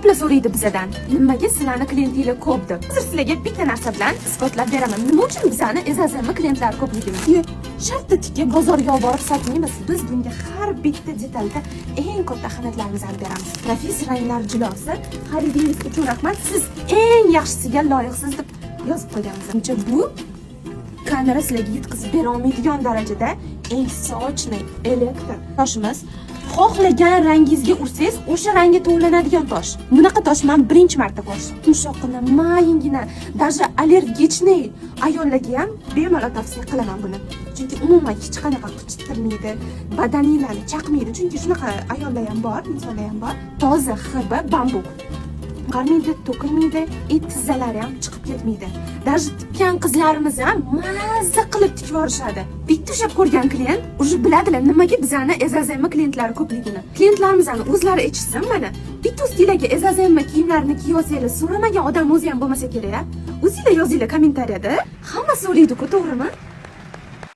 Ko'plar so'raydi bizadan, nimaga sizlarni klientinglar ko'p deb. Hozir sizlarga bitta narsa bilan isbotlab beraman, nima uchun bizani SSM klientlari ko'pligini. Shartta tikib bozorga olib borib sotmaymiz. Biz bunga har bitta detalda eng katta ahamiyatlarimizni beramiz. Nafis ranglar jilosi. Xaridingiz uchun rahmat, siz eng yaxshisiga loyiqsiz deb yozib qo'yganmiz. Uncha bu kamera sizlarga yetkazib bera olmaydigan darajada eng сочный elektr toshimiz. Xohlagan rangingizga ursangiz, o'sha rangga to'lanadigan tosh. Bunaqa tosh man birinchi marta ko'rishim. Yumshoqqina, mayingina, даже аллергичный ayollarga ham bemalol tavsiya qilaman buni, chunki umuman hech qanaqa qichittirmaydi, badaninglarni chaqmaydi, chunki shunaqa ayollar ham bor, insonlar ham bor. Toza xb bambuk, qarmaydi, to'kilmaydi и tizzalari ham chiqib ketmaydi. Даже tikkan qizlarimiz ham mazza qilib tikib yuborishadi. Bitta ushlab ko'rgan klient уже biladilar, nimaga bizani SSM klientlari ko'pligini. Klientlarimizni o'zlari aytishsin, mana bitta ustinglarga SSM kiyimlarini kiyib olsanglar, so'ramagan odam o'zi ham bo'lmasa kerak a. O'zinglar yozinglar kommentariyada, hamma so'raydi-ku, to'g'rimi?